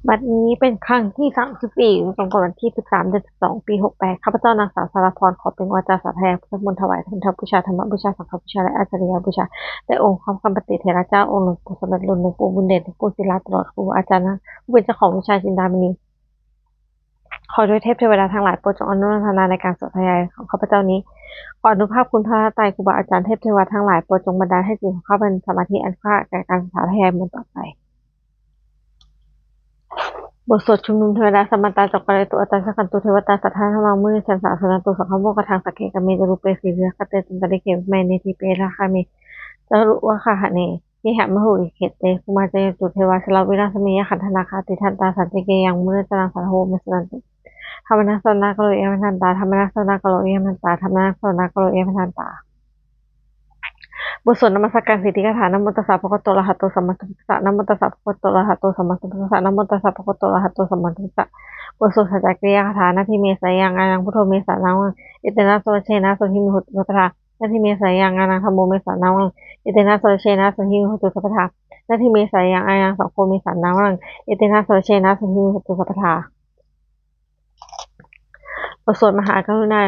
ບັດນີ້ເປັນຄັ້ງທີສາມສິບສີ່ ຕຣົງກັບວັນທີສິບສາມ ເດືອນສິບສອງ ປີຫົກແປດ ຂ້າພະເຈົ້ານາງສາວສາລະພອນ ຂໍເປັນອາຈານສາທະຍາຍພຸດທະມົນຖວາຍ ພຸດທະບູຊາ ທຳມະບູຊາ ສັງຄະບູຊາ ແລະ ອາຈາລິຍະບູຊາ ແດ່ອົງຄວາມຄຳປະຕິເຖລະເຈົ້າ ອົງຫຼວງປູ່ສຳເລັດລຸນ ຫຼວງປູ່ບຸນເດດ ຫຼວງປູ່ສິລາຕະຫຼອດ ຄູອາຈານນາງຜູ້ເປັນເຈົ້າຂອງວິຊາຈິນດາມະນີ. ຂໍດ້ວຍເທບເທວະດາທັງຫຼາຍ ໂປດຈົ່ງອະນຸໂມທະນາໃນການສາທະຍາຍຂອງຂ້າພະເຈົ້ານີ້. ຂໍອະນຸພາບຄຸນພະລັດຕະໄຕ ຄູບາອາຈານ ເທບເທວະດາທັງຫຼາຍ ໂປດຈົ່ງບັນດານໃຫ້ຈິດຂອງຂ້າພະເຈົ້າເປັນສະມາທິອັນຄ້າແກ່ການສາທະຍາຍມວນຕໍ່ໄປ. ບົດສວດຊຸມນຸມເທວະດາ ສະມັນຕາ ຈັກກະວາລະເຕ ອັດຕາຈັກຂັນຕຸ ເທວະຕາ ສັດທາທຳມາ ມຸນິເສນສາ ສຸນັນຕຸ ສັງຄະໂມກະທັງ ສັກເຂ ກາເມ ຈາຣູເປ ສີເລຊະ ເຂດຕັນຕະລິເຂ ວິມາຍເນ ດີເປ ລາຄາເມ ຈາຣຸວາຄະຫະເນ ເກຫະມະຫຸລິເຂເຕ ພູມາຈາຍັນຕຸ ເທວາ ຊະລະວິລາສະເມ ຍັກຂັນທະນາຄາຕິທັນຕາ ສັນຕິເກ ຍັງມຸນິຕານັງ ສາທະໂຫ ເມ ສຸນັນຕຸ ທຳມະນັງ ສະວະນະກາໂລ ເອ ພະທັນຕາ ທຳມະນັງ ສະວະນະກາໂລ ເອ ພະທັນຕາ ທຳມະນັງ ສະວະນະກາໂລ ເອ ພະທັນຕາ. ບົດສວດນະມັດສະການສິດທິກາຖາ ນະໂມຕັດສະ ພະຄະວະໂຕ ອະລະຫະໂຕ ສຳມາສຳພຸດທັດສະ ນະໂມຕັດສະ ພະຄະວະໂຕ ອະລະຫະໂຕ ສຳມາສຳພຸດທັດສະ ນະໂມຕັດສະ ພະຄະວະໂຕ ອະລະຫະໂຕ ສຳມາສຳພຸດທັດສະ. ບດສວດສັດຈະກິລິຍາຄາຖາ ນະທິເມສະຍັງ ອາຍັງ ພຸດໂທ ເມສານັງ ເອເຕນະ ສະວັດເຊນະ ໂສທິ ໂຫຕຸ ສັບພະທາ. ນະທິເມສະຍັງ ອາຍັງ ທຳໂມ ເມສານັງ ເອເຕນະ ສະວັດເຊນະ ໂສທິ ໂຫຕຸ ສັບພະທາ. ນະທິເມສະຍັງ ອາຍັງ ສັງໂຄ ເມສານັງ ເອເຕນະ ສະວັດເຊນະ ໂສທິ ໂຫຕຸ ສັບພະທາ. ບົດສວດມະຫາກະລຸນາ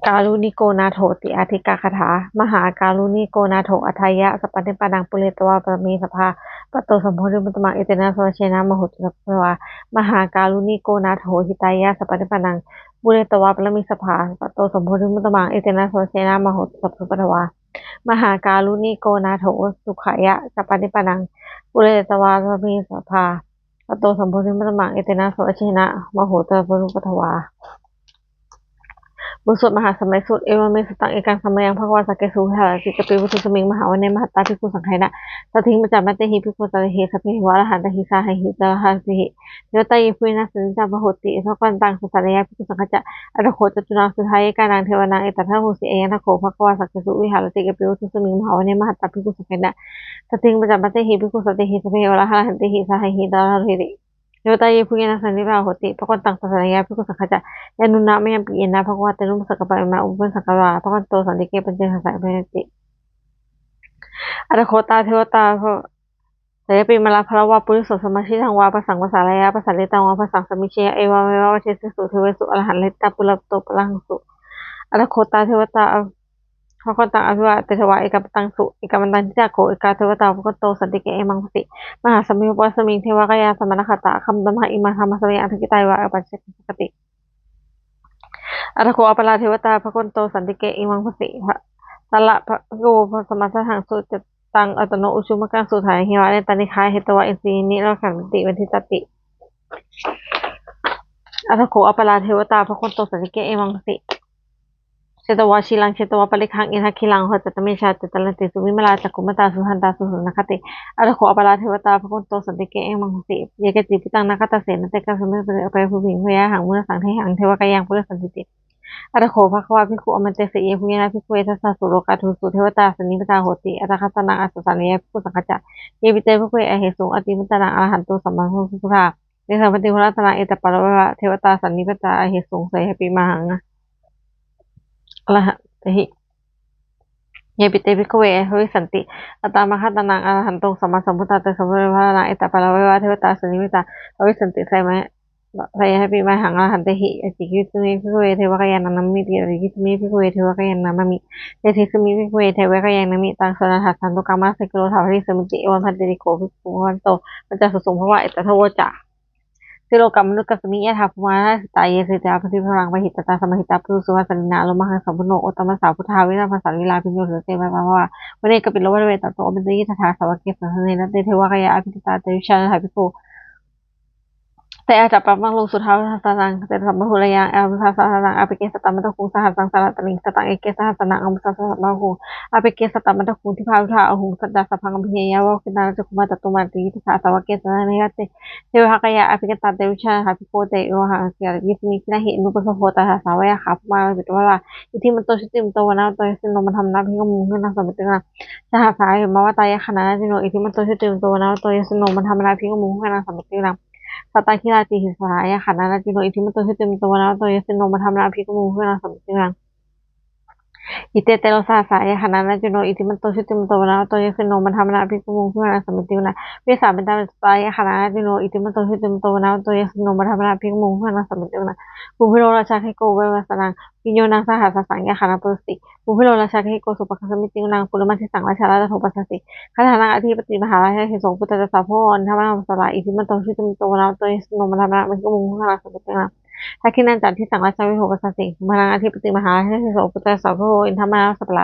ກາລຸນິໂກນາໂຖ ຕິອາທິກາຄາຖາ. ມະຫາກາລຸນິໂກນາໂຖ ອັດຖາຍະ ສັບປະນິບານັງ ປຸເຣຕະວາ ປະລະມີສະພາ ປະໂຕ ສຳໂພທິມຸດຕະມັງ ເອເຕນະ ສະວັດເຊນະ ມະໂຫຕຸ ສັບພະທະວາ. ມະຫາກາລຸນິໂກນາໂຖ ຫິຕາຍະ ສັບປະນິບານັງ ປຸເຣຕະວາ ປະລະມີສະພາ ປະໂຕ ສຳໂພທິມຸດຕະມັງ ເອເຕນະ ສະວັດເຊນະ ມະໂຫຕຸ ສັບພະທະວາ. ມະຫາກາລຸນິໂກນາໂຖ ສຸຂາຍະ ສັບປະນິບານັງ ປຸເຣຕະວາ ປະລະມີສະພາ ປະໂຕ ສຳໂພທິມຸດຕະມັງ ເອເຕນະ ສະວັດເຊນະ ມະໂຫຕຸ ສັບພະທະວາ. ບົດສວດມະຫາສະໄໝສູດ ເອວະເມ ສຸຕັງ ເອກັງ ສະມະຍັງ ພະຄະວາ ສັກເກສຸ ວິຫາຣະຕິ ກະປິ ວັດຖຸສະມິງ ມະຫາວັນເນ ມະຫັດຕາ ພິກຂຸ ສັງຄະເນ ສັດຖິງ ປັນຈາມະຕິຫິ ພິກຂຸ ສັດເຕຫິ ສັບເພຫິ ວາລະຫັນຕະຫິ ສາຫະຫິ ຕະລະຫັນຕິຫິ ເທວະຕາ ເຢ ພູເຢ ນາສັນຕິຕາ ປະໂຫຕິ ພະຄະວັນຕັງ ສາສະນາຍາ ພິກຂຸ ສັງຄະຈະ. ອະຖະໂຂ ຈະຕຸນາສຸທາຍະການັງ ເທວະນາງ ເອຕະທະໂຫສິ ອາຍັງ ທະໂຂ ພະຄະວາ ສັກເກສຸ ວິຫາຣະຕິ ກະປິ ວັດຖຸສະມິງ ມະຫາວັນເນ ມະຫັດຕາ ພິກຂຸ ສັງຄະເນ ສັດຖິງ ປັນຈາມະຕິຫິ ພິກຂຸ ສັດເຕຫິ ສັບເພຫິ ວາລະຫັນຕະຫິ ສາຫະຫິ ຕະລະຫັນຕິຫິ ເທວະຕາ ເຢ ພູເຢ ນາສັນຕິຕາ ປະໂຫຕິ ພະຄະວັນຕັງ ສາສະນາຍາ ພິກຂຸ ສັງຄະຈະ. ຍານຸນະ ມະຍັມປິ ເຢ ນະ ພະຄະວາ ເຕນຸ ປັດສະກະປະເອມະ ອຸປະສະກະວາ ພະຄະວັນໂຕ ສັນຕິເກ ປັນເຈ ສາສະນາຍາ ເພ ເຕ ອະຖະໂຂ ຕາ ເທວະຕາ ສາຍະປິມາລາ ພະລະວາ ປຸລິໂສ ສະມາຊິຕັງວາ ປະສັງ ປະສາລະຍາ ປະສາລິຕັງວາ ປະສັງ ສະມິດເຊຍ ເອວະເມວະ ວັດເທສຸ ເທເວສຸ ອະລະຫັນ ເລຕະ ປຸລະໂຕ ປະລັງສຸ ອະຖະໂຂ ຕາ ເທວະຕາ ພະຄະວັນຕັງ ອະພິວາເທວາ ເອກະມັນຕັງສຸ ເອກະມັນຕັງ ທິຕາໂຂ ເອກາ ເທວະຕາ ພະຄະວັນໂຕ ສັນຕິເກ ເອມັງ ພະສິ ມະຫາສະມິງ ອຸປະສະມິງ ເທວະກາຍາ ສະມະນະຄະຕາ ຄຳມະຫິມາ ທຳມະສະເມ ອັນຕະກິຕາ ເອວະ ເອກະປັນຈະ ອະຖະໂຂ ອະປະລາເທວະຕາ ພະຄະວັນໂຕ ສັນຕິເກ ເອມັງ ພະສິ ຕະລະ ພະໂກ ສະມາສະທັງ ສຸຈະຕັງ ອັດຕະໂນ ອຸຈຸມະກັງ ສຸທາຍະຫິວະ ເນຕານິຄາ ເຫຕະວາ ອິນຊີ ນິ ລະຄັນຕິ ວັນທິຕະຕິ ອະຖະໂຂ ອະປະລາເທວະຕາ ພະຄະວັນໂຕ ສັນຕິເກ ເອມັງ ພະສິ ເຊຕະວາ ຊີລັງ ເຊຕະວາ ປະລິຄັງ ອິນທະຄີລັງ ໂຫຈະຕະເມຊາ ເຈຕະລະຕິ ສຸວິມະລາ ຈັກຂຸມະຕາ ສຸທັນຕາ ສຸສັນນະຄະຕິ ອະຖະໂຂ ອະປະລາເທວະຕາ ພະຄະວັນໂຕ ສັນຕິເກ ເອມັງ ພະສິ ເຢ ເກຈິ ປຸດຕັງ ນາຄະຕາເສ ນະເຕ ກາສະມິງ ເຕ ອະໄພພູພິງ ເພຍະຫັງ ມຸນະສັງ ເທຫັງ ເທວະກາຍັງ ປຸລະສັນທິຕິ ອະຖະໂຂ ພະຄະວາ ພິກຂຸ ອະມັນເຕ ເສ ເຢ ພູເຢ ນະ ພິກຂຸ ເອທັດສະ ສຸໂລກາທຸ ສຸເທວະຕາ ສັນນິປະຕາ ໂຫຕິ ອັດຕະຄັດສະນັງ ອັດສະສານະຍາ ພິກຂຸ ສັງຄະຈະ ເຢ ປິເຕ ພິກຂຸ ເອ ອະເຫສຸງ ອະຕິມຸດຕະນັງ ອະລະຫັນຕຸ ສຳມາສຳພຸດທາ ເດຊະປະຕິໂຫລະຕະນັງ ເອຕະປະລະວະ ເທວະຕາ ສັນນິປະຕາ ອະເຫສຸງ ເສຍະປິມະຫັງ ອະລະຫັນຕິ ເຢ ປິເຕ ພິກຂຸ ເອ ພະວິສສັນຕິ ອັດຕະມະຄັດຕະນັງ ອະລະຫັນຕຸງ ສຳມາສຳພຸດທາ ເຕສະ ພະເທວະ ອາລັງ ເອຕະປະລະວະ ເທວະຕາ ສັນນິປະຕາ ພະວິສສັນຕິ ເສຍະປິມະຫັງ ອະລະຫັນຕິ ເຢ ປິເຕ ພິກຂຸ ເອ ອະຈິກິດສະມິ ພິກຂຸ ເອ ເທວະກາຍັງ ນາມາມິ ຕິ ອະຈິກິດສະມິ ພິກຂຸ ເອ ເທວະກາຍັງ ນາມາມິ ເຢ ທິດສະມິ ພິກຂຸ ເອ ເທວະກາຍັງ ນາມາມິ ຕັງ ສະນະທັດສະ ໂຕກາມະ ເສໂກ ໂລທາ ວະລິສະມິ ຕິ ເອວັງ ພັນເຕ ພິກຂຸ ພິກຂຸ ພະຄະວັນໂຕ ປັນຈາສຸສົງ ພະວະ ເອຕະທະໂວຈາ ສິໂລກາມະນຸດກັດສະມິ ຍະຖາ ພູມາ ທາ ສິຕາ ເຢ ສິຕາ ປະສິດສະລັງ ປະຫິດຕະຕາ ສະມະຫິຕາ ປະສຸສຸວັດສະ ລີນາ ໂລມະຫັງ ສະປຸນໂນ ໂອດຕະມັດສາ ພຸດທາ ວິລາ ພະສາ ວິລາ ພິນໂຍ ເທວະເຕ ມະ ພະວາ ວະເນ ກະປິໂລ ວະເນ ຕະໂຕ ອະມິນຕະຍິ ຕະຖາ ສາວະເກ ສາສະເນ ນະເຕ ເທວະກາຍາ ອະພິກະຕາ ເຕວິຊາ ນະຖາ ພິກຂຸ ເຕ ອາຈະປະມັງ ລຸ ສຸທາ ສະນັງ ເຕ ສະມະຫຸລະຍັງ ອາວຸສາ ສະນັງ ອາປິເກ ສະຕະມັນຕະຄຸງ ສະຫັດສັງ ສະລັດຕະລິງ ສະຕັງ ເອເກ ສະຫັດສະນັງ ອາວຸສາ ສະຕະມະຫຸງ ອາປິເກ ສະຕະມັນຕະຄຸງ ທິພາ ພຸດທາ ອະຫຸງ ສັດດາ ສະພັງ ອະພິເຍຍະ ວາວະກິນນາ ຣາຊະກຸມາ ຕະຕຸມາ ຕິ ຍະຖາ ສາວະເກ ສະນັງ ເນ ຍະເຕ ເທວະກາຍາ ອາພິກະຕາ ເຕວິຊາ ນະຖາ ພິກຂຸ ເຕ ໂອຫະ ເກ ຍະສະມິ ກິນາຫິ ນຸປະສະໂພ ຕະຖາ ສາວະຍາຄາ ພະມາ ລະປິດວະລາ ອິດທິມັນໂຕ ໂຊຕິມັນໂຕ ວະນະໂຕ ຍະສະໂນ ມະທຳມະນາ ພິກຂຸ ມຸງ ຫືນນາ ສະເມ ຕິລັງ ສະຫັດສາ ເຫມາວະຕາ ຍັກຂະນາ ນາຈິໂນ ອິດທິມັນໂຕ ໂຊຕິມັນໂຕ ວະນະໂຕ ຍະສະໂນ ມະທຳມະນາ ພິກຂຸ ມຸງ ຫືນນາ ສະເມ ຕິລັງ ສະຕາຄີລາ ຕິສິງສາ ຍັກຂະນາ ນາຈິໂນ ອິດທິມັນໂຕ ໂຊຕິມັນໂຕ ວະນະໂຕ ຍະສະໂນ ມະທຳມະນາ ພິກຂຸ ມຸງ ຫືນນາ ສະເມ ຕິລັງ Ite te rosā sāyā gaṇā rājino, iddhimanto jutimanto vaṇṇavanto yasassino, modamānā abhikkāmuṃ bhikkhūnaṃ samitiṃ vanaṃ. Vessāmittā te rosā sāyā gaṇā rājino, iddhimanto jutimanto vaṇṇavanto yasassino, modamānā abhikkāmuṃ bhikkhūnaṃ samitiṃ vanaṃ. Kumbhīro rājagahiko vevasanaṃ, bhiyyo naṃ sahassaṃ, yakkhānaṃ payasati. Kumbhīro rājagahiko sopāga samitiṃ vanaṃ, purimaṃ disaṃ rājā latthadho pasāsati. Gandhabbānaṃ ādhipati mahārājā, seso puttātassa bahavo, indanāmā mahabbalā, iddhimanto jutimanto vaṇṇavanto yasassino, modamānā abhikkāmuṃ bhikkhūnaṃ samitiṃ vanaṃ. Dakkhiṇañca disaṃ rājā virūḷho pasāsati, kumbhaṇḍānaṃ ādhipati mahārājā, seso puttātassa bahavo, indanāmā mahabbalā,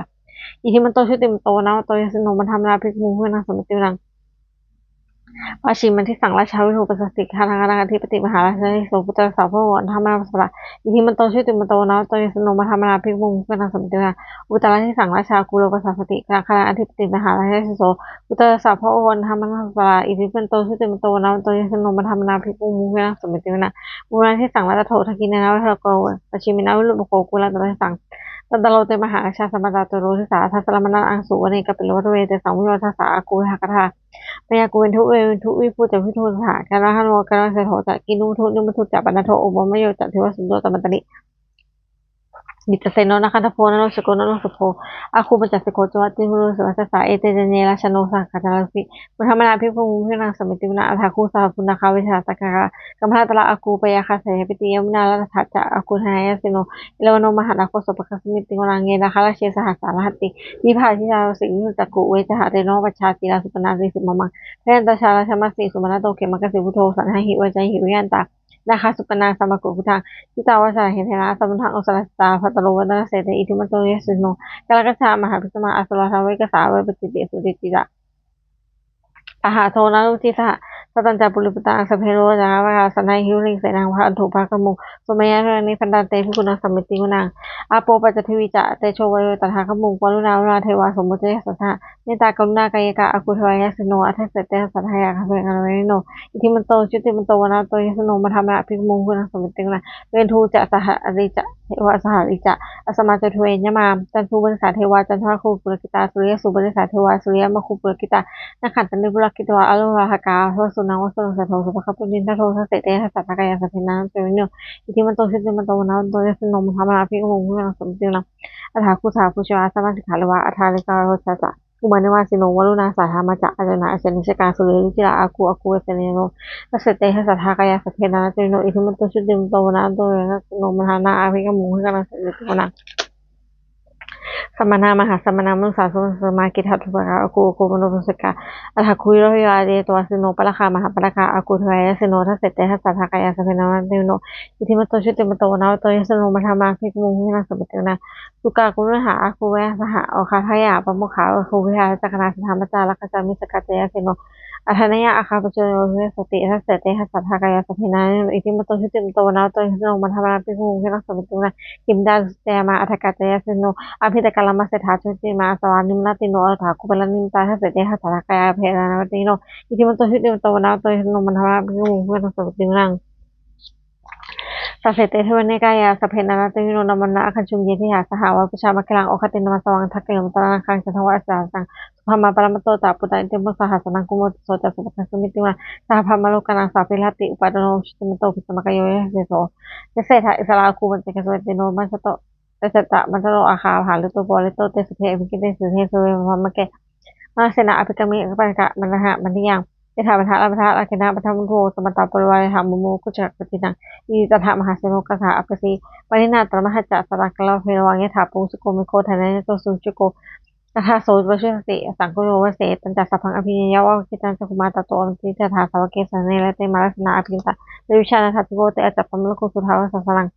iddhimanto jutimanto vaṇṇavanto yasassino, modamānā abhikkāmuṃ bhikkhūnaṃ samitiṃ vanaṃ. Pacchimañca disaṃ rājā virūḷho pasāsati, gandhabbānaṃ ādhipati mahārājā, seso puttātassa bahavo, indanāmā mahabbalā, iddhimanto jutimanto vaṇṇavanto yasassino, modamānā abhikkāmuṃ bhikkhūnaṃ samitiṃ vanaṃ. Uttarañca disaṃ rājā akūlo pasāsati, gandhabbānaṃ ādhipati mahārājā, seso puttātassa bahavo, indanāmā mahabbalā, iddhimanto jutimanto vaṇṇavanto yasassino, modamānā abhikkāmuṃ bhikkhūnaṃ samitiṃ vanaṃ. Purimañca disaṃ rājā thaddho, dakkhiṇena virūḷhako, pacchimena virūpakkho, ukulatthassa disaṃ. Tatra te mahārājā samantā caturo disā, daddallamānā aṭṭhaṃsu vane kāpilavatthave. Tesaṃ viyojāni tathagātā, āgū vehākatā, bhiyā kuṭeṇḍu veṭeṇḍu, viṭū ca viṭuṭo saha. Gandhabbānaṃ āgū vaṇṇaseṭṭho ca, kinnughaṇḍu nighaṇḍu ca, panādo opamañño ca, devasūto ca mātali. Cittaseno ca gandhabbo, naḷo janesabho naḷo sahabho, āgū pañcasikho ceva, timbarū suriyavacchasā. Ete caññe rājāno, jamakā āgū saha rājubhi, modamānā abhikkāmuṃ bhikkhūnaṃ samitiṃ vanaṃ. Athāgū sahabhū nāgā, vesālā nāgakāyikā, kambalassatarā āgū, pāyāgā saha ñātibhi. Yamuno mahānāgo sopāga samitiṃ vanaṃ. Ye nāgarāje sahasā haranti, dibbā dijā tusitā viṭū ca, āgū ū ūle saha tenopaja, citā supaṇṇā visuddhacittamā. Jātā ca rājamahesī, samantā loke khemamakāsi. Puthū saṇhāhi vācāhi, upavhayantā nāgā supaṇṇā samāgamuṃ buddhaṃ. Jitā vajirahatthena, samuddaṃ asurā sitā, bhātaro vāsavassete, iddhimanto jayasūchayo. Kālakañjā mahābhismā, asurā dānaveghasā, vepacitti sucitti ca, pahārādo namucī saha. Satañca baliputtānaṃ, sabbe rogā ca rāhakā, saṇhāhi tuṅgavā senaṃ, bhaddantā baliṃ senaṃ. Bhātaro bhātaro bhātaro, bhātaro bhātaro, bhātaro bhātaro, bhātaro bhātaro, bhātaro bhātaro. Āpo pañcapathavī ca, tejo vāyo tadāgamuṃ, varuṇā vāruṇā devā, somo ca yasasā saha. Mettākaruṇākāyikā, āgū devā yasassino, dasete dasadhā kāyā, sabbe nānattavaṇṇino. Iddhimanto jutimanto, vaṇṇavanto yasassino, modamānā abhikkāmuṃ bhikkhūnaṃ samitiṃ vanaṃ. Veṇḍū ca sahalī ca, devā sahalī ca, asamā ca duve yamā. Candassūpanisā devā, candassūpanisā āgū purakkhitā, suriyassūpanisā devā, suriyamāgū purakkhitā. Nakkhattāni purakkhitvā, āruṇā bhaddekā, vasūnaṃ vāsavo seṭṭho, sopāga purindado, dasete dasadhā kāyā, sabbe nānattavaṇṇino. Iddhimanto jutimanto, vaṇṇavanto yasassino, modamānā abhikkāmuṃ bhikkhūnaṃ samitiṃ vanaṃ. Athāgū sahabhū ceva, asamāsīhā devā, aṭṭhārāsakā saha. Umāpupphanibhāsino, varuṇā sahadhammā ca, asenā aseniyā ca, sūleyyarucirā āgū, āgū ākū senayo. Dasete dasadhā kāyā, sabbe nānattavaṇṇino. Iddhimanto jutimanto, vaṇṇavanto yasassino, modamānā abhikkāmuṃ bhikkhūnaṃ samitiṃ vanaṃ. Samānā mahāsamānā, mānusā mānusuttamā, khiḍḍāpadūpakalipitā, āgū āgū manopadūpavesikā. Athāgū vīravīravāsino, pāragā mahāpāragā, āgū devā yasassino, dasete dasadhā kāyā, sabbe nānattavaṇṇino. Iddhimanto jutimanto, vaṇṇavanto yasassino, modamānā abhikkāmuṃ bhikkhūnaṃ samitiṃ vanaṃ. Sukkā karumhā āgū vessāha, odātagayhā pāmokkhā, āgū vehāsayāgāthā, saṇhāma ca rājā, missakā ca yasassino. Āyasmanā āgū paccekagāthā, bhiyyo naṃ pañcasatā, dasete dasadhā kāyā, sabbe nānattavaṇṇino. Iddhimanto jutimanto, vaṇṇavanto yasassino, modamānā abhikkāmuṃ bhikkhūnaṃ samitiṃ vanaṃ. Khippā ca rojā anejakā, sūleyyarucirā sahā, mānusā mānusuttamā, athāgū paranimmitā, dasete dasadhā kāyā, sabbe nānattavaṇṇino. Iddhimanto jutimanto, vaṇṇavanto yasassino, modamānā abhikkāmuṃ bhikkhūnaṃ samitiṃ vanaṃ. Dasete dasadhā kāyā, sabbe nānattavaṇṇino. Nāmanvayena āgañchuṃ, ye caññe sadisā saha, vāsavassā mārasenā, oghatiṇṇamanāsavaṃ, dakkhemoghataraṃ nāgaṃ, candaṃva asitaṃ sanaṃ. Subrahmā paramatto ca, puttā indriyo saha, sanaṅkumāro tisso ca, sopāga samitiṃ vanaṃ. Sahassabrahmalokānaṃ, sabbe devatā iti, upapanno mahesuro, jutimanto bhismākāyo yasassi so. Dasettha issarā āgū, paccekavasavattino, majjhato paccekamatto ca, āgā pahārito pubbareto. Te sabbe abhikkante, sinde deve sabrahmake, mārasenā abhikkāmi, kaṇhassa mandiyaṃ. Yāva nāga nāgabandhanamakkhīlaṃ, bhaddamukkhā tisso saha, samantā parivāretha, mā vo muñcittha kañci naṃ. Iti tattha mahāseno, kaṇhassa abbhayanti, pahīnantamanāsava ca, satañca kaṇhassa vino. Yathā pāvussako megho, thanayanto savijjuko, tadā so paccudāvatti, saṅkuddho asayaṃvase. Tañca sabbaṃ abhiññāya, vavakkhitvāna cakkhumā, tato āmantayi satthā, sāvake sāsane rate. Mārasenā abhikkantā, te vijānātha bhikkhavo. Te ca brahmalokūpanissadanti, sādvācanaṃ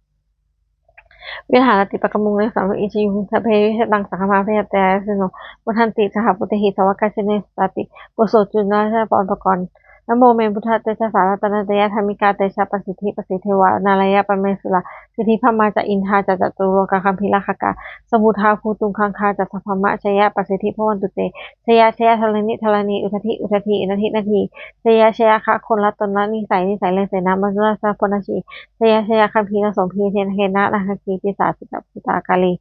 vihāraṃ ātappamakaruṃ. Tesaṃ vicarennaṃ saddhammaṃ, ye cakkhumatā āgū, bhikkhavo ye ca bāhiragtāti, dakkhitāyatapassathā, pavutthajātā ca āgū, te ca brahmalokūpanissadanti. Puthujjanapāṇino pañcavāsakā, namo me buddhatejasā, ratanattayadhammikā. Te ca pasiddhi pasīdevā, nārāyaparamesurā, siddhibrahmā ca indā ca, catulokā gambhīrakkhakā, samuddā bhūtuṃ gaṅgā ca, sabrahmajayapasiddhi bhavantu te. Jaya jaya dharaṇi dharaṇī, udadhi udadhī, nadi nadī, jaya jaya ghaganatalatalanisaya, nisaya nisaya rājā, maharājarañjī, jaya jaya gambhīrasombhī, gena nāgagī, pisācittapittākārī,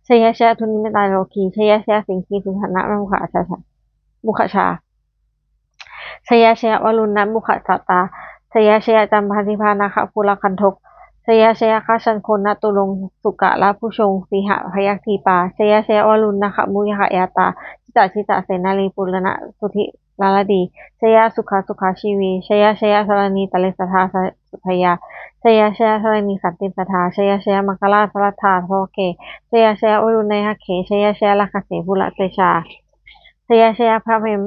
jaya jaya dunnimittakārogī, jaya jaya siṅgīsuddhānamārakkshakā, jaya jaya varuṇṇamukhasātrā, jaya jaya campādīpā nāgabhakkhanto, ຊະຍະ ຊະຍະຄະ ຊັນໂຄນະຕຸລົງ ສຸກະລະພຸຊົງ ສີຫະພະຍັກທີປາ ຊະຍະ ຊະຍະວະລຸນນະຄະມຸຍະຄະຍາຕາ ຈິຕະ ຈິຕະເສນາລີ ປຸລະນະສຸທິລາລະດີ ຊະຍະ ສຸຂະ ສຸຂະຊີວີ ຊະຍະ ຊະຍະສະລະນີ ຕະເລສະທາ ສະ ສຸດທະຍາ ຊະຍະ ຊະຍະສະລະນີ ສັນຕິນສະຖາ ຊະຍະ ຊະຍະມັງຄະລາ ສະລັດທາ ພະວະເກ ຊະຍະ ຊະຍະວະລຸນໄນຍະເຂ ຊະຍະ ຊະຍະລັກຂະສີ ພູລະເຕຊາ ຊະຍະ ຊະຍະພະເມນ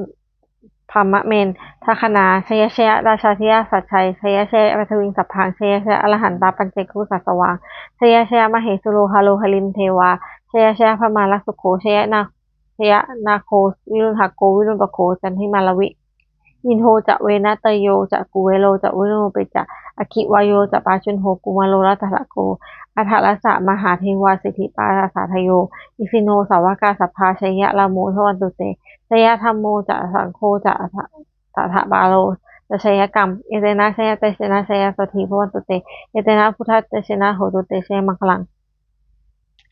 ພະມະເມນທັກຄະນາ ຊະຍະ ຊະຍະລາຊາທິລາຊະໄຊ ຊະຍະ ຊະຍະປະທະວິງສັບພັງ ຊະຍະ ຊະຍະອະລະຫັນຕາປັນເຈກະພຸດສາສະຫວ່າງ ຊະຍະ ຊະຍະມະເຫສຸໂລ ຫະໂລຫະລິນເທວາ ຊະຍະ ຊະຍະພະມາລະສຸໂຂ ຊະຍະນາ ຊະຍະນາໂຄ ວິລຸນຫະໂກ ວິລຸນປະໂຄ ຈັນທິມາລະວິ ອິນໂທຈະເວນະຕະໂຍຈະ ກຸເວໂລຈະ ວະລຸນໂນປິຈະ ອະຄິວາໂຍຈະ ປາຈຸນໂຫ ກຸມາໂລລັດຖະລະໂກ ອັດຖະລະສະມະຫາເທວາ ສິດທິປາສາທະໂຍ ອິຊິໂນສາວະກາສັບພາ ຊະຍະລາໂມ ພະວັນຕຸເຕ ຊະຍະທຳໂມຈະ ສັງໂຄຈະ ຕະຖະບາໂລຈະ ຊະຍະກັງ ເອເຕນະ ຊະຍະເຕເສນະ ຊະຍະໂສທີ ພະວັນຕຸເຕ ເອເຕນະພຸດທະເຕເສນະ ໂຫຕຸເຕ ຊະຍະມັງຄະລັງ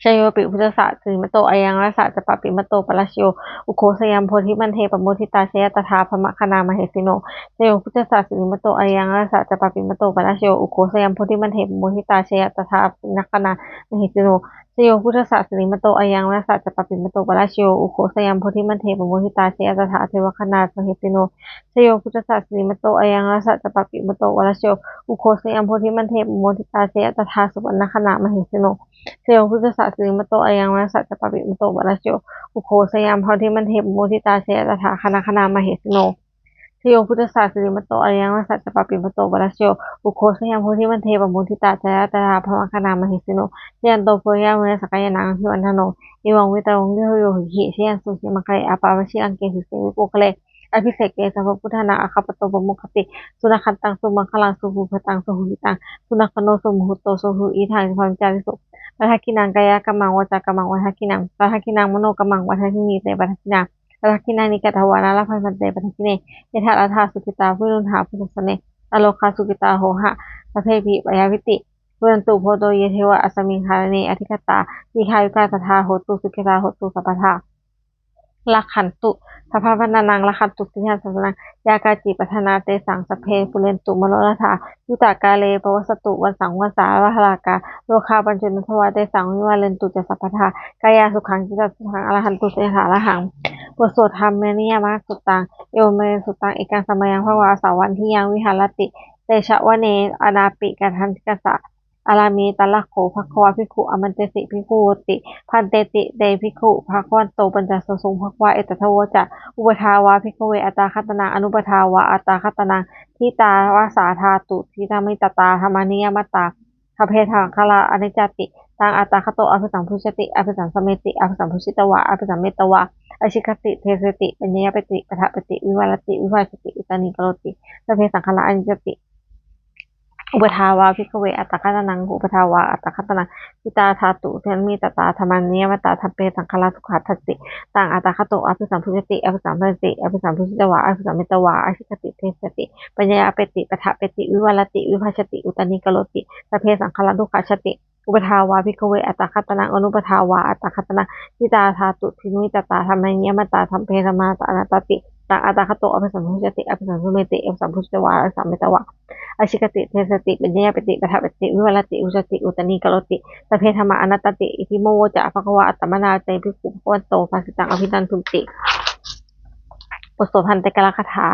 ຊະໂຍປິພຸດທະສະ ສິລິມະໂຕ ອາຍັງລະສະຈະ ປະປິມະໂຕ ປະລາຊະໂຍ ອຸໂຄສະຍັງ ໂພທິມັນເທ ປະໂມທິຕາ ຊະຍະຕະຖາ ພະມະຄະນາ ມະເຫສິໂນ ຊະໂຍພຸດທະສະ ສິລິມະໂຕ ອາຍັງລະສະຈະ ປະປິມະໂຕ ປະລາຊະໂຍ ອຸໂຄສະຍັງ ໂພທິມັນເທ ປະໂມທິຕາ ຊະຍະຕະຖາ ພະມະຄະນາ ມະເຫສິໂນ ຊະໂຍພຸດທະສະ ສິລິມະໂຕ ອາຍັງລະສະຈະ ປະປິມະໂຕ ປະລາຊະໂຍ ອຸໂຄສະຍັງ ໂພທິມັນເທ ປະໂມທິຕາ ຊະຍະຕະຖາ ເທວະຄະນາ ມະເຫສິໂນ ຊະໂຍພຸດທະສະ ສິລິມະໂຕ ອາຍັງລະສະຈະ ປະປິມະໂຕ ປະລາຊະໂຍ ອຸໂຄສະຍັງ ໂພທິມັນເທ ປະໂມທິຕາ ຊະຍະຕະຖາ ສຸວັນນະຄະນາ ມະເຫສິໂນ ຊະໂຍພຸດທະສະ ສິລິມະໂຕ ອາຍັງລະສະຈະ ປະປິມະໂຕ ປະລາຊະໂຍ ອຸໂຄສະຍັງ ໂພທິມັນເທ ປະໂມທິຕາ ຊະຍະຕະຖາ ຄະນາຄະນາ ມະເຫສິໂນ ຊະໂຍພຸດທະສະ ສິລິມະໂຕ ອາຍັງລະສະຈະ ປະປິມະໂຕ ປະລາຊະໂຍ ອຸໂຄສະຍັງ ໂພທິມັນເທ ປະໂມທິຕາ ຊະຍະຕະຖາ ພະມະຄະນາ ມະເຫສິໂນ ຊະຍັນໂຕ ໂພຍະ ເມ ສະກະຍານັງ ອະພິວັນທະໂນ ເອວັງ ເວຕະວົງ ຍະໂທ ໂຍ ໂຫຕິ ຊະຍັນໂຕ ສຸມັງຄະເລ ອະປາວະຊິລັງ ເກ ສຸເສ ວິໂປຄະເລ ອະພິເສກເກ ສະພະພຸດທານັງ ອາຄາປະໂຕ ປະໂມຄະຕິ ສຸນັກຂັນຕັງ ສຸມັງຄະລັງ ສຸພູປະຕັງ ສຸຫູຫິຕັງ ສຸນັກຄະໂນ ສຸມຸຫຸດໂຕ ສຸຫູອິທັງ ປະທາກິນັງ ກາຍະກຳມັງ ວາຈາກຳມັງ ປະທາກິນັງ ປະທາກິນັງ ມະໂນກຳມັງ ປະທາກິນີ ເຕ ປະທາກິນາ ປະທາກິນານິ ກະຕະວານາ ລະພັນເຕ ປະທາກິເນ ຍະຖາລະທາ ສຸກິຕາ ວິລຸນຫາ ພຸດທະສະເນ ອະໂລຄາ ສຸກິຕາ ໂຫຫະ ສະເພປິ ມາຍາວິຕິ ໂຫນຕຸ ໂພໂຕ ເຢ ເທວະ ອັດສະມິງ ຄາລະເນ ອະທິກະຕາ ດີຄາຍຸກາ ຕະທາ ໂຫຕຸ ສຸຂິຕາ ໂຫຕຸ ສັບປະທາ ລັກຂັນຕຸ ສັບພະພັນທະນັງ ລັກຂັນຕຸ ສິດທັງ ສັດສະນັງ ຢາກາຈິ ປັດຖະນາ ເຕສັງ ສັບເພ ປູເຣນຕຸ ມະໂນລະຖາ ຍຸດຕະກາເລ ປະວັດສະຕຸ ວັນສັງ ວັນສາ ວັດທະລາກາ ໂລຄາ ປັນຈຸ ນັດຖະວາ ເຕສັງ ວິວາເຣນຕຸ ຈະ ສັບພະທາ ກາຍາສຸຂັງ ຈິດຕະສຸຂັງ ອາລະຫັນຕຸ ເຕສາ ອະລະຫັງ ບົດສວດທຳມະນິຍາມະສຸດຕັງ ເອວະເມ ສຸດຕັງ ເອກັງ ສະມະຍັງ ພະຄະວາ ສາວັນທິຍັງ ວິຫາລະຕິ ເຕຊະວະເນ ອະນາປິ ກະທັນກັດສະ ອາລາເມ ຕະລະໂຂ ພະຄະວາ ພິກຂຸ ອາມັນເຕຕິ ພິກຂຸໂຫຕິ ພັນເຕຕິ ເຕ ພິກຂຸ ພະຄະວັນໂຕ ປັນຈະສະສົງ ພະຄະວາ ເອຕະທະໂວຈະ ອຸປະທາວາ ພິກຂະເວ ອັດຕາຄະຕະນັງ ອະນຸປະທາວາ ອັດຕາຄະຕະນັງ ທິຕາວາສາ ທາຕຸ ທິນາມິຕະຕາ ທຳມະນິຍາມະຕາ ສັບເພ ສັງຂາລາ ອະນິດຈາຕິ ຕັງ ອັດຕາຄະໂຕ ອະພິສຳພຸດສະຕິ ອະພິສຳສະເມຕິ ອະພິສຳພຸດສິຕະວາ ອະພິສຳເມຕະວາ ອະຊິກະຕິ ເທສະຕິ ປັນຍາຍະເປຕິ ປະທະເປຕິ ວິວາລະຕິ ວິພາສະຕິ ອຸຕານີກະໂຣຕິ ສັບເພ ສັງຂາລາ ອະນິດຈາຕິ ອຸປະທາວາ ພິກຂະເວ ອັດຕາຄະຕະນັງ ອຸປະທາວາ ອັດຕາຄະຕະນັງ ທິຕາທາຕຸ ທຳມະນິຕະຕາ ທຳມະນິຍາມະຕາ ສັບເພ ສັງຂາລາ ທຸກຂາທັດຕິ ຕັງ ອັດຕາຄະໂຕ ອະພິສຳພຸດສະຕິ ອະພິສຳສະເມຕິ ອະພິສຳພຸດສິຕະວາ ອະພິສຳເມຕະວາ ອະຊິກະຕິ ເທສະຕິ ປັນຍາຍະເປຕິ ປະທະເປຕິ ວິວາລະຕິ ວິພາສະຕິ ອຸຕານີກະໂຣຕິ ສັບເພ ສັງຂາລາ ທຸກຂາທັດຕິ ອຸປະທາວາ ພິກຂະເວ ອັດຕາຄະຕະນັງ ອະນຸປະທາວາ ອັດຕາຄະຕະນັງ ທິຕາທາຕຸ ທຳມະນິຕະຕາ ທຳມະນິຍາມະຕາ ສັບເພ ທຳມະນັດຕາ ອະນັດຕາຕິ ຕັງ ອັດຕາຄະໂຕ ອະພິສຳພຸດສະຕິ ອະພິສຳສະເມຕິ ອະພິສຳພຸດສິຕະວາ ອະພິສຳເມຕະວາ ອະຊິກະຕິ ເທສະຕິ ປັນຍາຍະເປຕິ ປະທະເປຕິ ວິວາລະຕິ ວິພາສະຕິ ອຸຕານີກະໂຣຕິ ສັບເພ ທຳມາ ອະນັດຕາຕິ ອິຕິມະໂວຈະ ພະຄະວາ ອັດຕະມະນາ ເຕ ພິກຂຸ ພະຄະວັນໂຕ ພາສິຕັງ ອະພິວັນຕຸນຕິ ບົດສວດພັນເຕກະລະຄາຖາ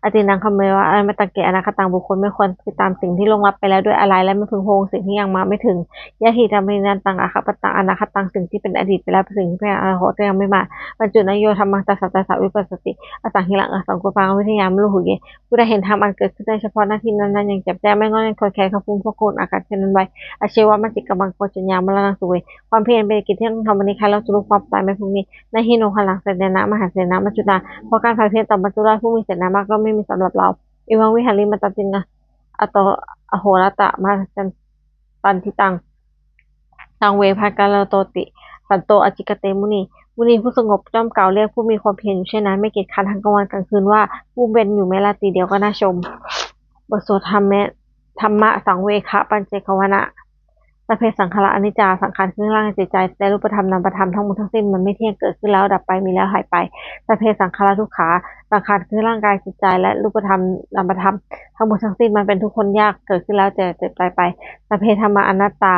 ອະຕິນັງຄະເມວະ ອາຍະມັດຕັງເກ ອະນາຄະຕັງ ບຸກຄົນໄມ່ຄວນຕິດຕາມສິ່ງທີ່ລ່ວງລັບໄປແລ້ວດ້ວຍອາລັຍ ແລະ ໄມ່ເພິ່ງພະວົງສິ່ງທີ່ຍັງມາໄມ່ເຖິງ ຍະຖິ ທຳມະນິ ອາຍະມັດຕັງ ອາຄາປະຕັງ ອະນາຄະຕັງ ສິ່ງທີ່ເປັນອະດີດໄປແລ້ວ ສິ່ງທີ່ເປັນອະນາຄົດ ທີ່ຍັງໄມ່ມາ ປັນຈຸ ນາໂຍ ທຳມັງ ຕັດສະ ຕັດສະ ວິປັດສະຕິ ອະສັງຫິລັງ ອະສັງກຸປັງ ອະວິທະຍາ ມະໂລຫຸເຍ ຜູ້ໃດເຫັນທຳອັນເກີດຂຶ້ນໄດ້ສະເພາະໜ້າທີ່ນັ້ນໆຢ່າງແຈ່ມແຈ້ງ ແມ່ນງ່ອນແມ່ນຄວນ ແຄ້ນຄຳພູມພວກຄົນອາກາດເຊັ່ນນັ້ນໄວ ອາຊີວະມັນຕິກຳມັງ ໂກນຈັນຍາ ມະລະນັງ ສຸເວ ຄວາມພຽນເປັນກິດທີ່ຕ້ອງທຳ ວັນນີ້ ໃຄ່ເລົ່າສູ່ລູກຄວາມຕາຍແມ່ພວກນີ້ ນະຫິໂນ ຫັນຫຼັງໃສ່ເສນາ ມະຫາເສນາ ມັດຈຸລາ ເພາະການພາຍພຽນຕໍ່ມັດຈຸລາດຜູ້ມີເສນາມາກ ຍ່ອມໄມ່ມີສຳລັບລາວ ເອວັງ ວິຫາຣິ ມະຕາຈິງ ອະໂຕ ອະໂຫລະຕະ ມະຈັນຕັນທິຕັງ ສັງເວ ພະກາໂລໂຕຕິ ສັນໂຕ ອາຈິກະເຕ ມຸນີ ມຸນີຜູ້ສະຫງົບ ຍ່ອມກ່າວຮຽກຜູ້ມີຄວາມພຽນຢູ່ເຊັ່ນນັ້ນ ໄມ່ເກຍດຄ້ານທັງກາງວັນກາງຄືນວ່າ ຜູ້ເປັນຢູ່ແມ້ລາຕີດຽວກໍໜ້າຊົມ. ບົດສວດທຳມະ ທຳມະສັງເວຄະປັນເຈກະວະນະ ສັບເພສັງຂາຣາ ອະນິດຈາ ສັງຂານຄືຮ່າງກາຍ ຈິດໃຈ ແລະ ຮູບປະທຳນາມປະທຳ ທັງໝົດທັງສິ້ນມັນໄມ່ທ່ຽງ ເກີດຂຶ້ນແລ້ວດັບໄປ ມີແລ້ວຫາຍໄປ. ສັບເພສັງຂາຣາ ທຸກຂາ ສັງຂານຄືຮ່າງກາຍ ຈິດໃຈ ແລະ ຮູບປະທຳນາມປະທຳ ທັງໝົດທັງສິ້ນມັນເປັນທຸກ ທົນຍາກ ເກີດຂຶ້ນແລ້ວແຕ່ເຈັບຕາຍໄປ. ສັບເພທຳມາ ອະນັດຕາ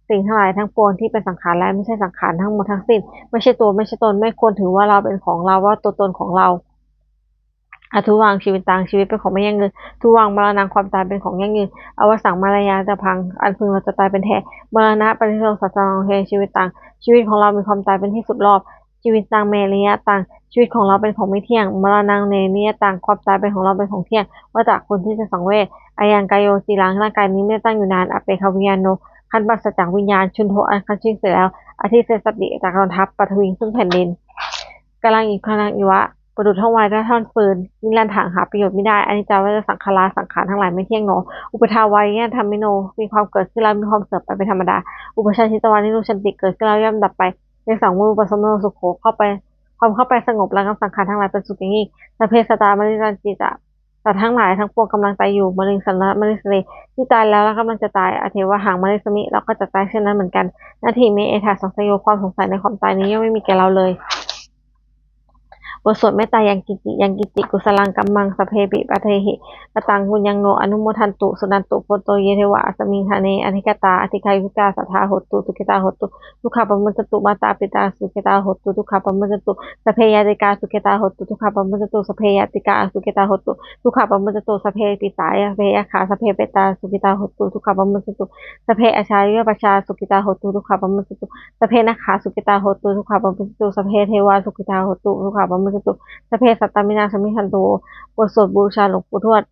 ສິ່ງທັງຫຼາຍທັງປວງທີ່ເປັນສັງຂານ ແລະ ບໍ່ໃຊ່ສັງຂານ ທັງໝົດທັງສິ້ນ ບໍ່ໃຊ່ຕົວ ບໍ່ໃຊ່ຕົນ ບໍ່ຄວນຖືວ່າເຮົາເປັນຂອງເຮົາ ວ່າຕົວຕົນຂອງເຮົາ. ອະທຸວັງ ຊີວິຕັງ ຊີວິດເປັນຂອງບໍ່ຢັ້ງຍືນ. ທຸວັງ ມະລະນັງ ຄວາມຕາຍເປັນຂອງບໍ່ຢັ້ງຍືນ. ອະວະສັງ ມາລະຍາ ຈະພັງ ອັນເພິ່ງເຮົາຈະຕາຍເປັນແທ້. ມະລະນະປະຕິໂສ ສັດສະນັງ ເທ ຊີວິຕັງ ຊີວິດຂອງເຮົາມີຄວາມຕາຍເປັນທີ່ສຸດລອບ. ຊີວິຕັງ ເມ ນິຍະຕັງ ຊີວິດຂອງເຮົາເປັນຂອງມີທ່ຽງ. ມະລະນັງ ເມ ນິຍະຕັງ ຄວາມຕາຍເປັນຂອງເຮົາເປັນຂອງທ່ຽງ. ວັດຕະ ຄວນທີ່ຈະສັງເວດ. ອາຍັງ ກາໂຍ ຈີລັງ ຮ່າງກາຍນີ້ໄດ້ຕັ້ງຢູ່ນານ. ອະເປກຂະ ວິນຍາໂນ ຄັນປາສະຈາກວິນຍານ. ຊຸນໂທ ອັນຄັນຊຶ້ງເສຍແລ້ວ. ອະທິເສດສະຕິ ຈັກກະທັບ. ປະທະວິງ ຊຶ່ງແຜ່ນດິນ. ກາລັງ ອິຄະລັງ ອິວະ ປະດຸດທ້ອງວ່າງ ແລະ ທ່ອນຟືນ. ນິລັນທັງ ຫາປະໂຫຍດມິໄດ້. ອະນິດຈາ ວັດຕະ ສັງຂາຣາ ສັງຂານທັງຫຼາຍໄມ່ທ່ຽງໜໍ. ອຸປະທາ ວາ ຍະທຳມິໂນ ມີຄວາມເກີດຂຶ້ນແລ້ວມີຄວາມເສື່ອມໄປເປັນທຳມະດາ. ອຸປະຊາຊິຕະວາ ນິລຸດສັນຕິ ເກີດຂຶ້ນແລ້ວຍ່ອມດັບໄປ. ເຕສັງ ວະລຸປະສະໂມ ສຸໂຂ ເຂົ້າໄປ ຄວາມເຂົ້າໄປສະຫງົບລະງັບສັງຂານທັງຫຼາຍເປັນສຸກຢ່າງຍິ່ງ. ສັບເພ ສັດຕາ ມະນິດຕັນຕິ ຈະ ສັດທັງຫຼາຍທັງປວງກຳລັງຕາຍຢູ່. ມະລິງ ສັນນະ ມະນິສະເມ ທີ່ຕາຍແລ້ວ ແລະ ກຳລັງຈະຕາຍ. ອະເທວະ ຫັງ ມະນິສະມິ ເຮົາກໍຈະຕາຍເຊັ່ນນັ້ນເໝືອນກັນ. ນາທິ ເມ ເອທາ ສັງຊະໂຍ ຄວາມສົງໄສໃນຄວາມຕາຍນີ້ຍ່ອມບໍ່ມີແກ່ເຮົາເລີຍ. ບົດສວດເມດຕາ ຍັງກິນຕິ ຍັງກິນຕິ ກຸສະລັງກັມມັງ ສັບເພ ປິ ປະເທຫິ ກະຕັງ ປຸນຍັງໂນ ອະນຸໂມທັນຕຸ ສຸນັນຕຸ ໂພນໂຕ ເຢ ເທວາ ອັດສະມິງ ຖາເນ ອະທິກະຕາ ອະທິກາຍຸຕາ ສັດທາ ໂຫຕຸ ສຸຂິຕາ ໂຫຕຸ ທຸກຂະປະມຸດຈະຕຸ ມາຕາ ປິຕາ ສຸຂິຕາ ໂຫຕຸ ທຸກຂະປະມຸດຈະຕຸ ສັບເພ ຍາຕິກາ ສຸຂິຕາ ໂຫຕຸ ທຸກຂະປະມຸດຈະຕຸ ສັບເພ ຍາຕິກາ ອະສຸຂິຕາ ໂຫຕຸ ທຸກຂະປະມຸດຈະຕຸ ສັບເພ ປິສາ ສັບເພ ຍັກຂາ ສັບເພ ເປຕາ ສຸຂິຕາ ໂຫຕຸ ທຸກຂະປະມຸດຈະຕຸ ສັບເພ ອາຊາວະຍະປະຊາ ສຸຂິຕາ ໂຫຕຸ ທຸກຂະປະມຸດຈະຕຸ ສັບເພ ນາກຂາ ສຸຂິຕາ ໂຫຕຸ ທຸກຂະປະມຸດຈະຕຸ ສັບເພ ເທວາ ສຸຂິຕາ ໂຫຕຸ ທຸກຂະປະມຸດຈະຕຸ ສັບເພ ສັດຕາ ວິນາສະມິ ສັນຕຸ ບົດສວດບູຊາຫຼວງປູ່ທວດ.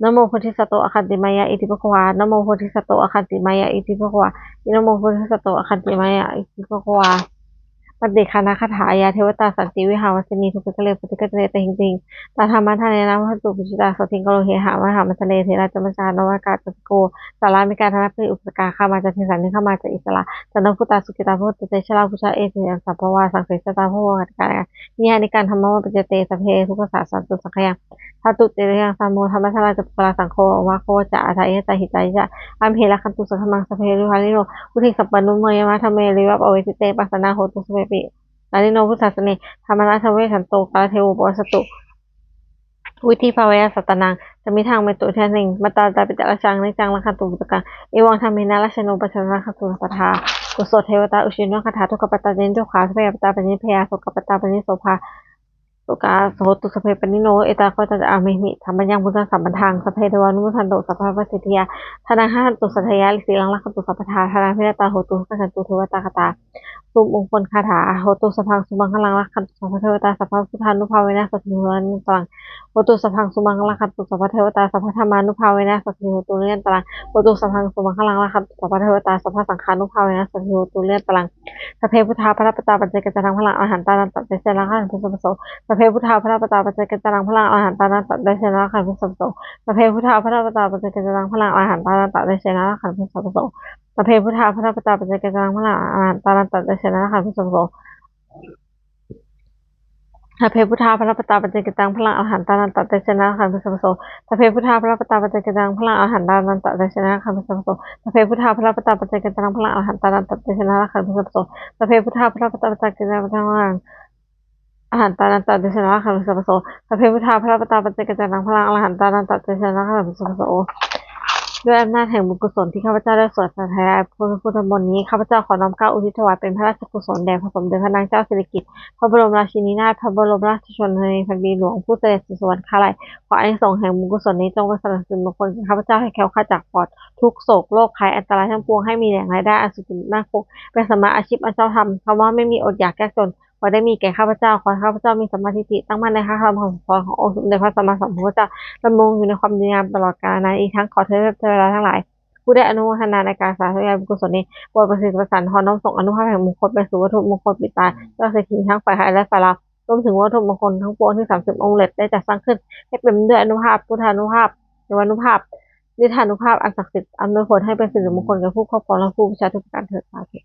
ນະໂມໂພທິສັດໂຕ ອະຄັນຕິມາຍາ ອິຕິພະຄວາ ນະໂມໂພທິສັດໂຕ ອະຄັນຕິມາຍາ ອິຕິພະຄວາ ນະໂມໂພທິສັດໂຕ ອະຄັນຕິມາຍາ ອິຕິພະຄວາ. ປະຕິຄານະຄາຖາ ຍາເທວະຕາ ສັນຕິວິຫາວາສິນີ ທຸກຂະເລ ປະຕິກະເຕ ຕະຫິງ ຕະຫິງ ຕາທຳມະທາເນນະ ວັດຖະຕຸ ປະຈິດຕາ ໂສຕິງ ກະໂລ ເຫຫາ ມະຫາມັນທະເລ ເຖລາ ຈະ ມະຊາ ນະວະກາ ຈະ ໂກ ສາລາ ເມກາ ທະນະ ປະຕິອຸດສະກາ ຄາມາ ຈະ ເທສາ ນິຄະມາ ຈະ ອິດສະລາ ຈະ ນັກພຸດຕາ ສຸກິຕາ ໂພດຕະ ເຕຊະລາ ປຸຊາ ເອເຕ ສັບພະວາ ສັງເສ ສະຕາ ໂພ ກະກາ ນິຍານິກາ ທຳມະວັດປັນຈະເຕ ສັບເພ ທຸກຂະສາ ສັນຕຸ ສັງຂະຍັງ ທາຕຸ ເຕ ສະຍັງ ສາໂມ ທຳມະທາລາ ຈະ ປຸກຄະລາ ສັງໂຄ ອະວາໂຄ ຈະ ອາທາ ເອຕາ ຫິຕາຍະ ອັມເພ ລັກຂັນຕຸ ສັງຄະມັງ ສັບເພ ໂຣຄາລິໂນ ພຸດທິງ ສັບປານຸໂມຍະມະ ທຳເມ ເລວະ ປະເວທິເຕ ປັດສະນາ ໂຫຕຸ ສັບເພປິ ລານິໂນ ພຸດທາສະເນ ທຳມະນາ ສະເວສັນໂຕ ກາລະເທໂວ ປະວັດສະຕຸ ວິທິພາເວນະ ສັດຕານັງ ສະມິດທັງ ເມຕຸ ເທນະນິງ ມັດຕະວັນຕະ ປິຕະ ຣັດຊັງ ນິຈັງ ລັກຂັນຕຸ ປຸດຕະກັງ ເອວັງທຳເມນະ ຣັດຊະໂນ ປັດສະນາ ລັກຂັນຕຸ ສັບພະທາ ກຸໂສເທວະຕາ ອຸຊິໂນ ຄາຖາ ທຸກຂະປັດຕາ ນິໂຕຄາ ສະພະຍາປັດຕາ ປະນິດພະຍາ ໂສກະປັດຕາ ປະນິດໂສພາ ໂສກາ ໂຫຕຸ ສັບເພ ປະນິດໂນ ເອຕາໂຄ ຈະ ອາເມຫິ ທຳມະຍັງ ບຸນທັງ ສຳບັນທັງ ສັບເພ ເທວານຸໂມທັນຕຸ ສັບພະປະສິດທິຍາ ທະນັງ ຮັກຂັນຕຸ ສັດທະຍາ ລິສີລັງ ລັກຂັນຕຸ ສັບພະທາ ທານາພິລະຕາ ໂຫຕຸ ຮັກຂັນຕຸ ເທວະຕາຄາຕາ ສຸມຸງຄົນຄາຖາ ໂຫຕຸ ສັບພັງ ສຸມັງຄະລັງ ລັກຂັນຕຸ ສັບພະເທວະຕາ ສັບພະພຸດທານຸພາເວນະ ສັກຂະໂຕ ພາວະນະ ນັງຕະລັງ ໂຫຕຸ ສັບພັງ ສຸມັງຄະລັງ ລັກຂັນຕຸ ສັບພະເທວະຕາ ສັບພະທຳມານຸພາເວນະ ສັກຂະໂຕ ໂຫຕຸ ນິລັນຕະລັງ ໂຫຕຸ ສັບພັງ ສຸມັງຄະລັງ ລັກຂັນຕຸ ສັບພະເທວະຕາ ສັບພະສັງຄານຸພາເວນະ ສັກຂະໂຕ ໂຫຕຸ ນິລັນຕະລັງ ສັບເພ ພຸດທາ ພະລະປະຕາ ປັນຈະເກຕະນັງ ພະລັງ ອະລະຫັນຕານັນຕະ ເດຊະນາ ລັກຂັນຕຸ ສັບພະໂສ ສັບເພ ພຸດທາ ພະລະປະຕາ ປັນຈະເກຕະນັງ ພະລັງ ອະລະຫັນຕານັນຕະ ເດຊະນາ ລັກຂັນຕຸ ສັບພະໂສ ສັບເພ ພຸດທາ ພະລະປະຕາ ປັນຈະເກຕະນັງ ພະລັງ ອະລະຫັນຕານັນຕະ ເດຊະນາ ລັກຂັນຕຸ ສັບພະໂສ ສັບເພ ພຸດທາ ພະລະປະຕາ ປັນຈະເກຕະນັງ ພະລັງ ອະລະຫັນຕານັນຕະ ເດຊະນາ ລັກຂັນຕຸ ສັບພະໂສ ສັບເພ ພຸດທາ ພະລະປະຕາ ປັນຈະເກຕະນັງ ພະລັງ ອະລະຫັນຕານັນຕະ ເດຊະນາ ລັກຂັນຕຸ ສັບພະໂສ ສັບເພ ພຸດທາ ພະລະປະຕາ ປັນຈະເກຕະນັງ ພະລັງ ອະລະຫັນຕານັນຕະ ເດຊະນາ ລັກຂັນຕຸ ສັບພະໂສ ສັບເພ ພຸດທາ ພະລະປະຕາ ປັນຈະເກຕະນັງ ພະລັງ ອະລະຫັນຕານັນຕະ ເດຊະນາ ລັກຂັນຕຸ ສັບພະໂສ ສັບເພ ພຸດທາ ພະລະປະຕາ ປັນຈະເກຕະນັງ ພະລັງ ອະລະຫັນ ອະລະຫັນຕານັນຕະ ເດຊະນາ ລັກຂັນຕຸ ສັບພະໂສ ສັບເພ ພຸດທາ ພະລະປະຕາ ປັນຈະເກຕະນັງ ພະລັງ ອະລະຫັນຕານັນຕະ ເດຊະນາ ລັກຂັນຕຸ ສັບພະໂສ ດ້ວຍອຳນາດແຫ່ງບຸນກຸສົນທີ່ຂ້າພະເຈົ້າໄດ້ສວດສາທະຍາຍພຸດທະມົນນີ້ ຂ້າພະເຈົ້າຂໍນ້ອມເກົ້າອຸທິດຖະຫວາຍເປັນພະລາຊະກຸສົນແດ່ພະສົມເດັດພະນາງເຈົ້າສິລິກິດ ພະບໍລົມລາຊິນີນາດ ພະບໍລົມລາຊະຊົນໃນແຜ່ນດິນຫຼວງ ຜູ້ສະເດັດສູ່ສະຫວັນຄາໄລ ຂໍອານິສົງແຫ່ງບຸນກຸສົນນີ້ຈົ່ງເປັນສະເໜີສິຣິມຸງຄຸນແກ່ຂ້າພະເຈົ້າ ໃຫ້ແຄ້ວຄາດຈາກປອດທຸກ ໂສກ ໂລກໄພ ອັນຕະລາຍທັງປວງ ໃຫ້ມີແຫຼ່ງລາຍໄດ້ອັນສຸຈະເລີດໝັ້ນຄົງ ເປັນສຳມາອາຊີບອັນຊອບທຳ ຄຳວ່າໄມ່ມີອົດຢາກຍາກຈົນ ຂໍໄດ້ມີແກ່ຂ້າພະເຈົ້າ ຂໍໃຫ້ຂ້າພະເຈົ້າມີສຳມາທິດຖິ ຕັ້ງໝັ້ນໃນພະທຳຄຳສອນຂອງອົງສົມເດັດພະສຳມາສຳພຸດທະເຈົ້າ ດຳລົງຢູ່ໃນຄວາມດີງາມຕະຫຼອດການນານ ອີກທັງຂໍເທວະດາທັງຫຼາຍ ຜູ້ໄດ້ອະນຸໂມທະນາໃນການສາທະຍາຍບຸນກຸສົນນີ້ ໂປດປະສິດປະສານ ຂໍນ້ອມສົ່ງອານຸພາບແຫ່ງມຸງຄຸນໄປສູ່ວັດຖຸມຸງຄຸນປິດຕາ ເຈົ້າເສດຖີທັງຝ່າຍໄທ ແລະ ຝ່າຍລາວ ລວມເຖິງວັດຖຸມຸງຄຸນທັງປວງທີ່ສາມສິບອົງເລັດ ໄດ້ຈັດສ້າງຂຶ້ນ ໃຫ້ເຕັມດ້ວຍອານຸພາບ ພຸດທານຸພາບ ເທວານຸພາບ ລິດທານຸພາບອັນສັກສິດ ອຳນວຍຜົນໃຫ້ເປັນສິລິມຸງຄຸນແກ່ຜູ້ຄອບຄອງ ແລະ ຜູ້ບູຊາທຸກປະການເທີດ ສາທຸ.